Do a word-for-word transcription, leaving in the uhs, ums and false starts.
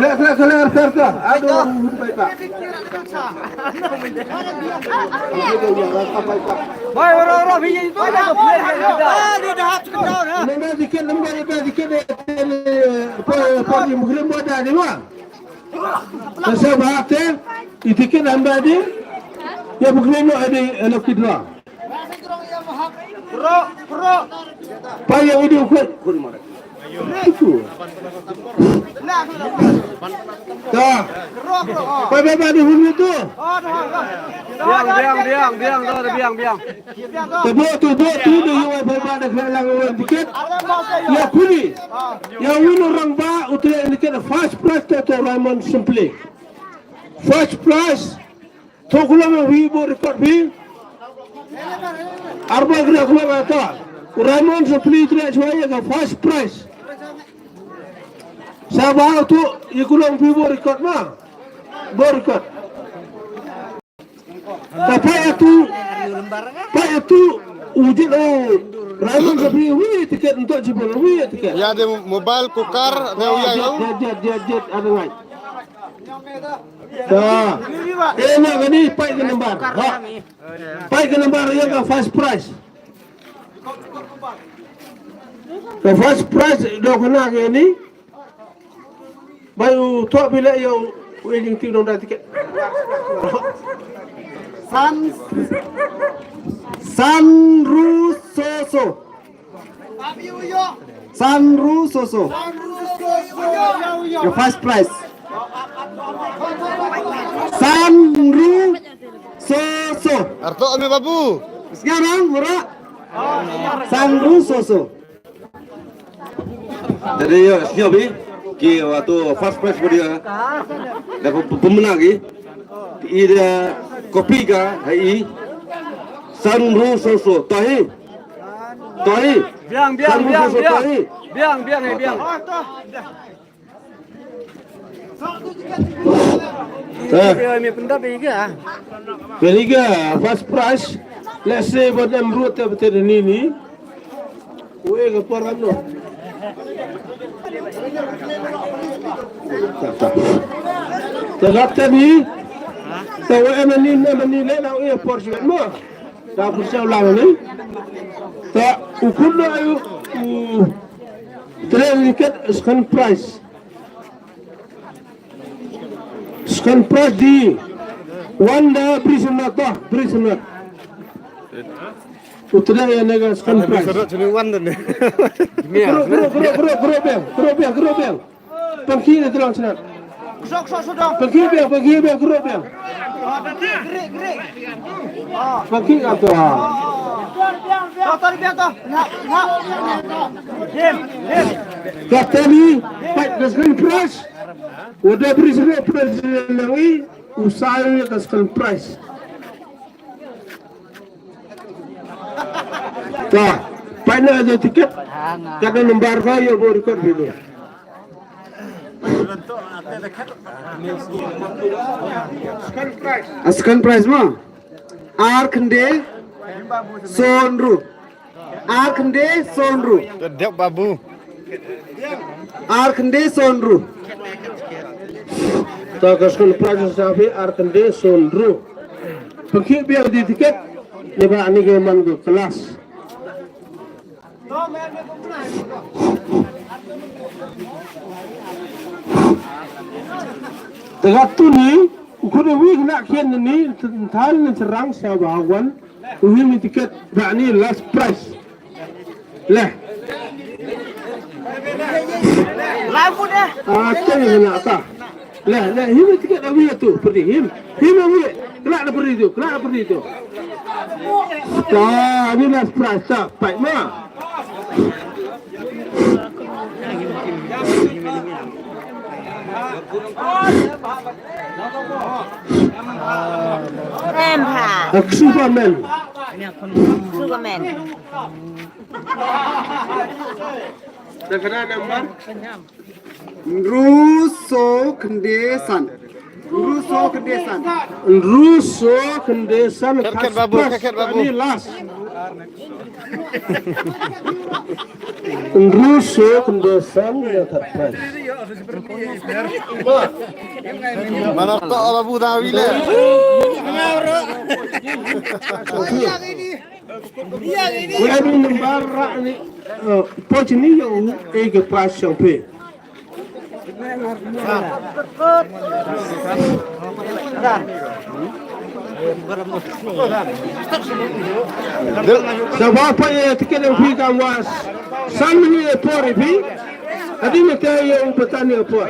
Khlek, khlek, khlek, khlek. Aduh, hun paita. Nang dah dikit, nang dah dikit, eh, eh, por, por di mukrim buat dah, di mana? Sa sha ba te, i tiket haba dei ïa bukri noh ïa dei, eh, lucky draw. Peit ïa i dei u khuid. Itu. Ta. Peit ba ba dei hun itu. Biang, biang, biang, biang, biang, biang. Te buh tu, buh tu, dei ïa u Phaibah da khleh lang ïa u tiket. Ïa kuli. Ïa uwei u rangbah u trei ïa tiket first prize te, te Raymond Simply. First prize. To kulang wi buh record wi. Arba gra kulang ata. U Raymond Simply u trei shuwa ïa ka first prize. Sa ba tu ïa kulang wi buh record ma. Buh record. Ka peit ïa tu, peit ïa tu, u jied u Raymond ka phi wi tiket, nto jied wi tiket. Ïa dei mobile cooker ne u ïa. Jied, jied, jied, jied, ada ngai. Ta. Eh, na kani peit ka number. Ha. Peit ka number ïa ka first prize. Ka first prize do kane kani. Ba u thoh phi leh ïa u, u ïing ti nong da tiket. San, San Ru So So. San Ru So So. The first prize. San Ru So So. Arto ame babu. Sekarang murah. San Ru So So. Jadi ïa sñiaw bi ki wa tu first prize ko dia. Da pemena ki. I da kopi ka hai i. San Ru So So. Tahi. Tahi. Biang, biang, biang, biang. Biang, biang, eh, biang. Eh. Biang, biang, biang. Kani ka first prize. Let's say ba dem ruh te bete ni ni. Wei ka param no. Ta ta. Ta gat ta ni. Ta wei na ni na ni le na wei por shi mo. Ta pur sa lang ni. Ta u khun na u u trei tiket second prize. Second prize di Wanda Brisnat, Brisnat. Utra ya nega second prize. Brisnat sini Wanda ni. Gro, gro, gro, gro, gro beng, gro beng, gro beng. Pengki ni terang senat. Sok, sok, sok dong. Pengki beng, pengki beng, gro beng. Pengki apa? Tor, tor, biang, tor. Ngap, ngap. Him, him. Kata ni, fight the second prize. Uda bri sini president nangi, u sa ïa ka second prize. Ta, pynban ada tiket. Kata number ka ïa bo record video. A second prize mo. Ar khyndai saw hynriew. Ar khyndai saw hynriew. Dep babu. Ar khyndai saw hynriew. Ta ka second prize sa phi ar khyndai saw hynriew. Pynkhih biang di tiket. Ni ba ani ka man ka class. Te ka tu ni, u khun wi khynnah khian ni, thal ni serang sa ba wan, u him tiket ba ni last prize. Leh. Lai pun eh. Ah, te ni na ta. Leh, leh, him tiket awi tu, pergi him. Him awi. Kelak na pergi tu, kelak na pergi tu. Ta, ni last prize ta, pai ma. Em ha. Ak Superman. Superman. Dah kena number? Hynriew saw khyndai san. Hynriew saw khyndai san. Hynriew saw khyndai san. Ket, ket, babu, ket, ket, babu. Ni last. Hynriew saw khyndai san ïa third prize. Manap to ala bu da wile. Wadi nambar rani. Pocini yo e ke pas champe. Sa ba pa e tiket e phi kam was. San minit e por e phi. Adi me te e u patani e por.